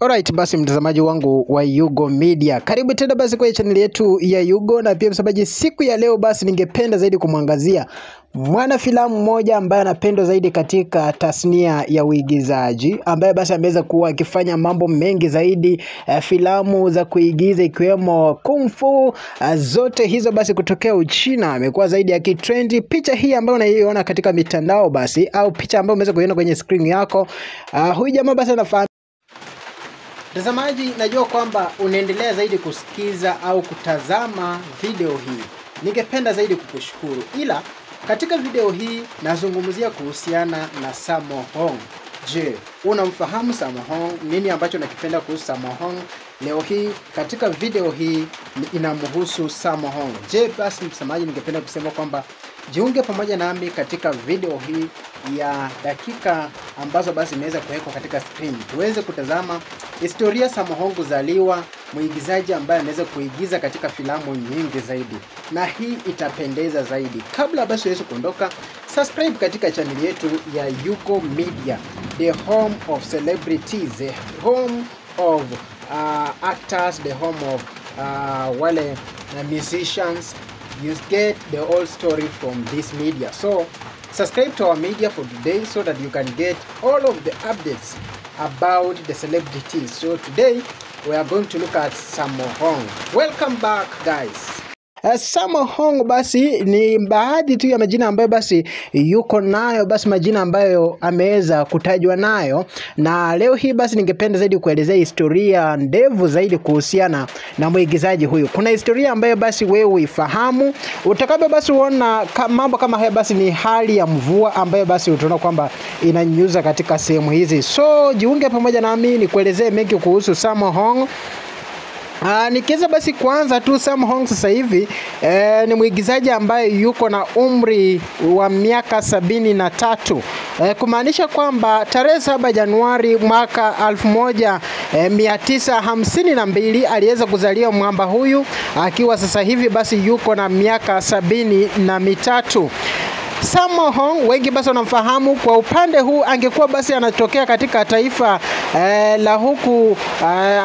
Alright, basi mtazamaji wangu wa Yugo Media, karibu tena basi kwenye channel yetu ya Yugo. Na pia mtazamaji, siku ya leo basi ningependa zaidi kumwangazia mwana filamu mmoja ambaye anapendwa zaidi katika tasnia ya uigizaji, ambaye basi ameweza kuwa akifanya mambo mengi zaidi, filamu za kuigiza ikiwemo kung fu, zote hizo basi kutokea Uchina. Amekuwa zaidi akitrendi. Picha hii ambayo unaiona katika mitandao basi, au picha ambayo umeweza kuiona kwenye screen yako, huyu jamaa basi anafahamika. Mtazamaji, najua kwamba unaendelea zaidi kusikiza au kutazama video hii. Ningependa zaidi kukushukuru, ila katika video hii nazungumzia kuhusiana na Sammo Hung. Je, unamfahamu Sammo Hung? Nini ambacho nakipenda kuhusu Sammo Hung? Leo hii katika video hii inamhusu Sammo Hung. Je, basi mtazamaji, ningependa kusema kwamba jiunge pamoja nami katika video hii ya dakika ambazo basi imeweza kuwekwa katika screen, tuweze kutazama historia Sammo Hung kuzaliwa, muigizaji ambaye ameweza kuigiza katika filamu nyingi zaidi, na hii itapendeza zaidi. Kabla basi uweze kuondoka, subscribe katika channel yetu ya Yugo Media, the home of celebrities, the home of actors, the home of wale musicians. You get the whole story from this media. So subscribe to our media for today so that you can get all of the updates about the celebrities. So today we are going to look at Sammo Hung. Welcome back, guys. Sammo Hung basi ni baadhi tu ya majina ambayo basi yuko nayo, basi majina ambayo ameweza kutajwa nayo. Na leo hii basi ningependa zaidi kuelezea historia ndefu zaidi kuhusiana na mwigizaji huyu. Kuna historia ambayo basi wewe uifahamu. Utakapo basi uona mambo kama haya, basi ni hali ya mvua ambayo basi utaona kwamba inanyuza katika sehemu hizi. So jiunge pamoja nami nikuelezee mengi kuhusu Sammo Hung. Nikiweza basi kuanza tu, Sammo Hung sasa hivi ni mwigizaji ambaye yuko na umri wa miaka 73, kumaanisha kwamba tarehe 7 Januari mwaka 1952 aliweza kuzaliwa mwamba huyu, akiwa sasa hivi basi yuko na miaka 73. Sammo Hung wengi basi wanamfahamu kwa upande huu, angekuwa basi anatokea katika taifa la huku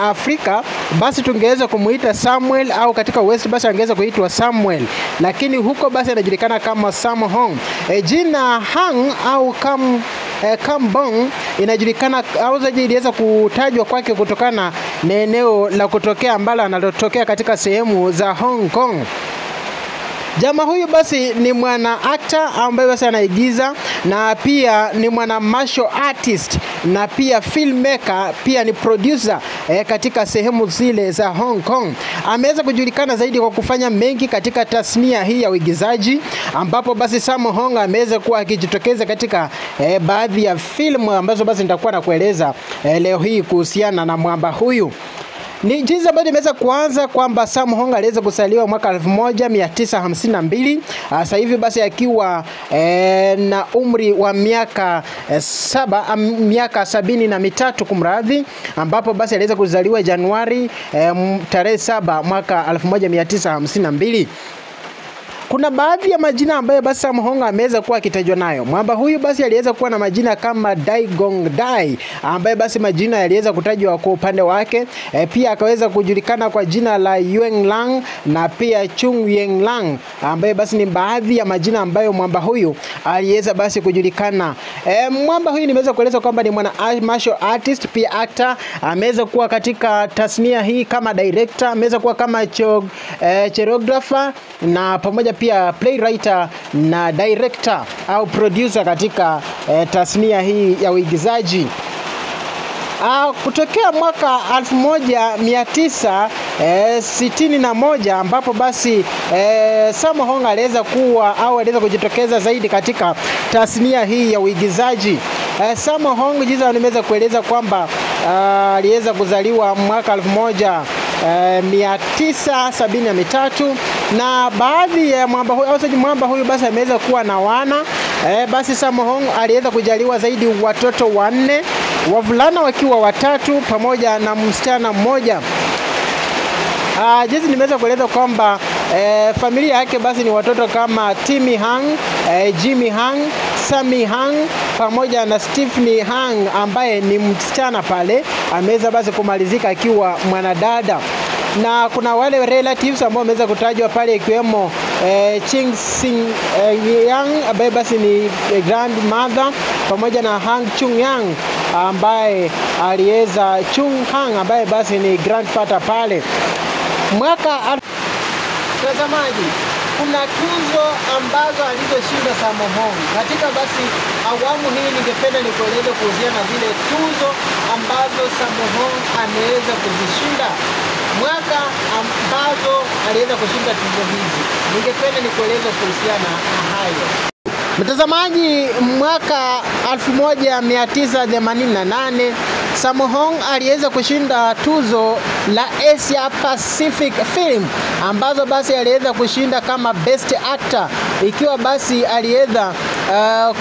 Afrika, basi tungeweza kumuita Samuel, au katika West basi angeweza kuitwa Samuel, lakini huko basi anajulikana kama Sammo Hung. Jina Hung au Kambong inajulikana au zaidi iliweza kutajwa kwake kutokana na eneo la kutokea ambalo analotokea katika sehemu za Hong Kong. Jamaa huyu basi ni mwana actor ambaye basi anaigiza, na pia ni mwana martial artist, na pia filmmaker, pia ni producer katika sehemu zile za Hong Kong. Ameweza kujulikana zaidi kwa kufanya mengi katika tasnia hii ya uigizaji, ambapo basi Sammo Hung ameweza kuwa akijitokeza katika baadhi ya filmu ambazo basi nitakuwa nakueleza leo hii kuhusiana na mwamba huyu. Ni jinsi ambayo nimeweza kuanza kwamba Sammo Hung aliweza kuzaliwa mwaka 1952, sasa hivi basi akiwa na umri wa miaka 73 kumradhi, ambapo basi aliweza kuzaliwa Januari tarehe 7 mwaka 1952. Kuna baadhi ya majina ambayo basi Sammo Hung ameweza kuwa akitajwa nayo. Mwamba huyu basi aliweza kuwa na majina kama Dai Gong Dai, ambaye basi majina yaliweza kutajwa kwa upande wake. Pia akaweza kujulikana kwa jina la Yuen Lang na pia Chung Yeng Lang, ambaye basi ni baadhi ya majina ambayo mwamba huyu aliweza basi kujulikana. Mwamba huyu nimeweza kueleza kwamba ni mwana martial artist, pia actor. Ameweza kuwa katika tasnia hii kama director, ameweza kuwa kama choreographer na pamoja pia playwriter na director au producer katika tasnia hii ya uigizaji. Kutokea mwaka 1961 ambapo basi Sammo Hung aliweza kuwa au aliweza kujitokeza zaidi katika tasnia hii ya uigizaji. Sammo Hung jinsi nimeweza kueleza kwamba aliweza kuzaliwa mwaka 1973, na baadhi ya mwamba huyu au mwamba huyu basi ameweza kuwa na wana. Basi Sammo Hung aliweza kujaliwa zaidi watoto 4, wavulana wakiwa 3 pamoja na msichana mmoja. Jinsi nimeweza kueleza kwamba familia yake basi ni watoto kama Timmy Hung, Jimmy Hung, Sammy Hang pamoja na Stephanie Hang ambaye ni msichana pale, ameweza basi kumalizika akiwa mwanadada. Na kuna wale relatives ambao wameweza kutajwa pale ikiwemo Ching Sing Yang ambaye basi ni grandmother, pamoja na Hang Chung Yang ambaye aliweza Chung Hang ambaye basi ni grandfather pale. Mwaka mtazamaji, kuna tuzo ambazo alizoshinda Sammo Hung. Katika basi awamu hii ningependa nikueleze kuhusiana na zile tuzo ambazo Sammo Hung ameweza kuzishinda. Mwaka ambazo aliweza kushinda tuzo hizi, ningependa nikueleze kuhusiana na hayo. Mtazamaji, mwaka 1988 Sammo Hung aliweza kushinda tuzo la Asia Pacific Film ambazo basi aliweza kushinda kama Best Actor, ikiwa basi aliweza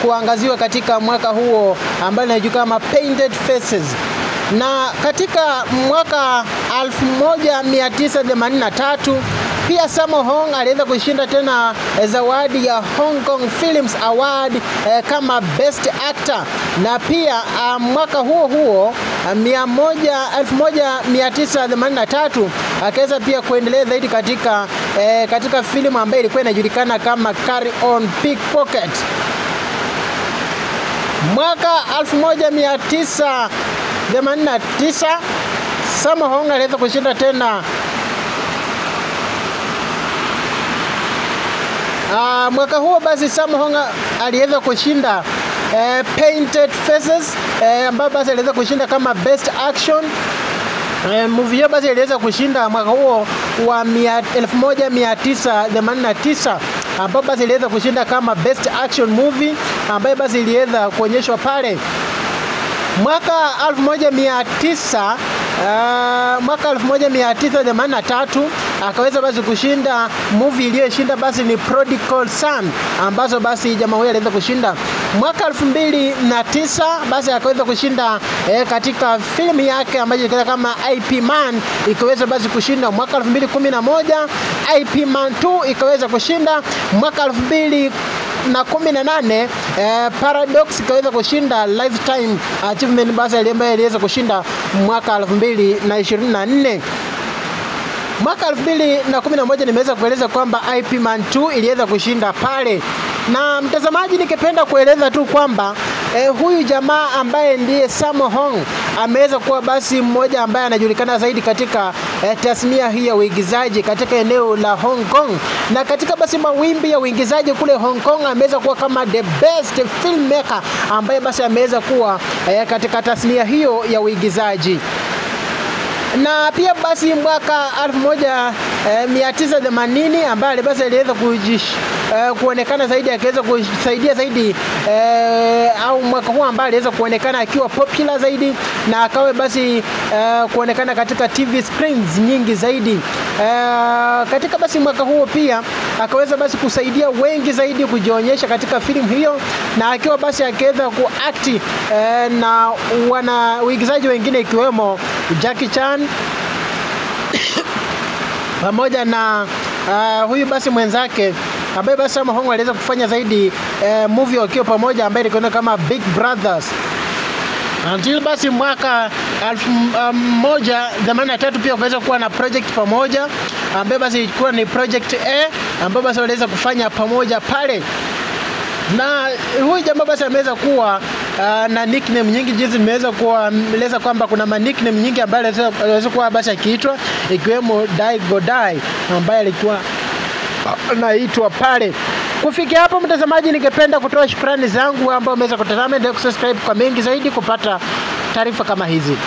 kuangaziwa katika mwaka huo ambayo inajulikana kama Painted Faces. Na katika mwaka 1983 pia Sammo Hung aliweza kushinda tena zawadi ya Hong Kong Films Award kama Best Actor. Na pia mwaka huo huo 1983 akaweza pia kuendelea zaidi katika katika filamu ambayo ilikuwa inajulikana kama Carry On Pickpocket. Mwaka 1989 Sammo Hung aliweza kushinda tena mwaka huo basi Sammo Hung aliweza kushinda Painted Faces ambayo basi aliweza kushinda kama Best Action. Movie hiyo basi iliweza kushinda mwaka huo wa 1989 ambapo basi iliweza kushinda kama Best Action Movie ambayo basi iliweza kuonyeshwa pale. Mwaka 1983 akaweza basi kushinda movie iliyoshinda basi ni Prodigal Son ambazo basi jamaa huyo aliweza kushinda. Mwaka 2009 basi akaweza kushinda katika filmu yake ambayo ilikuwa kama IP Man ikaweza basi kushinda. Mwaka 2011 IP Man 2 ikaweza kushinda. Mwaka 2018 Paradox ikaweza kushinda Lifetime Achievement basi ambayo iliweza kushinda mwaka 2024. Mwaka 2011 nimeweza kueleza kwamba IP Man 2 iliweza kushinda pale. Na mtazamaji, ningependa kueleza tu kwamba huyu jamaa ambaye ndiye Sammo Hung ameweza kuwa basi mmoja ambaye anajulikana zaidi katika tasnia hii ya uigizaji katika eneo la Hong Kong. Na katika basi mawimbi ya uigizaji kule Hong Kong ameweza kuwa kama the best filmmaker ambaye basi ameweza kuwa katika tasnia hiyo ya uigizaji. Na pia basi mwaka 1980 ambaye basi aliweza kuonekana zaidi akiweza kusaidia zaidi au mwaka huu ambaye aliweza kuonekana akiwa popular zaidi na akawe basi kuonekana katika TV screens nyingi zaidi. Katika basi mwaka huo pia akaweza basi kusaidia wengi zaidi kujionyesha katika filamu hiyo, na akiwa basi akiweza kuact na wana uigizaji wengine ikiwemo Jackie Chan pamoja na huyu basi mwenzake ambaye basi Sammo Hung aliweza kufanya zaidi movie wakiwa pamoja ambaye ilikuwa kama Big Brothers. Until basi mwaka 1983 pia wakaweza kuwa na project pamoja ambaye basi ilikuwa ni Project A ambayo basi waliweza kufanya pamoja pale. Na huyu jamaa basi ameweza kuwa na nickname nyingi, jinsi nimeweza kueleza kwamba kuna ma nickname nyingi ambayo aliweza kuwa basi akiitwa, ikiwemo Dai Godai ambaye alikuwa naitwa pale. Kufikia hapo mtazamaji, ningependa kutoa shukrani zangu ambao umeweza kutazama. Endelea kusubscribe kwa mengi zaidi kupata taarifa kama hizi.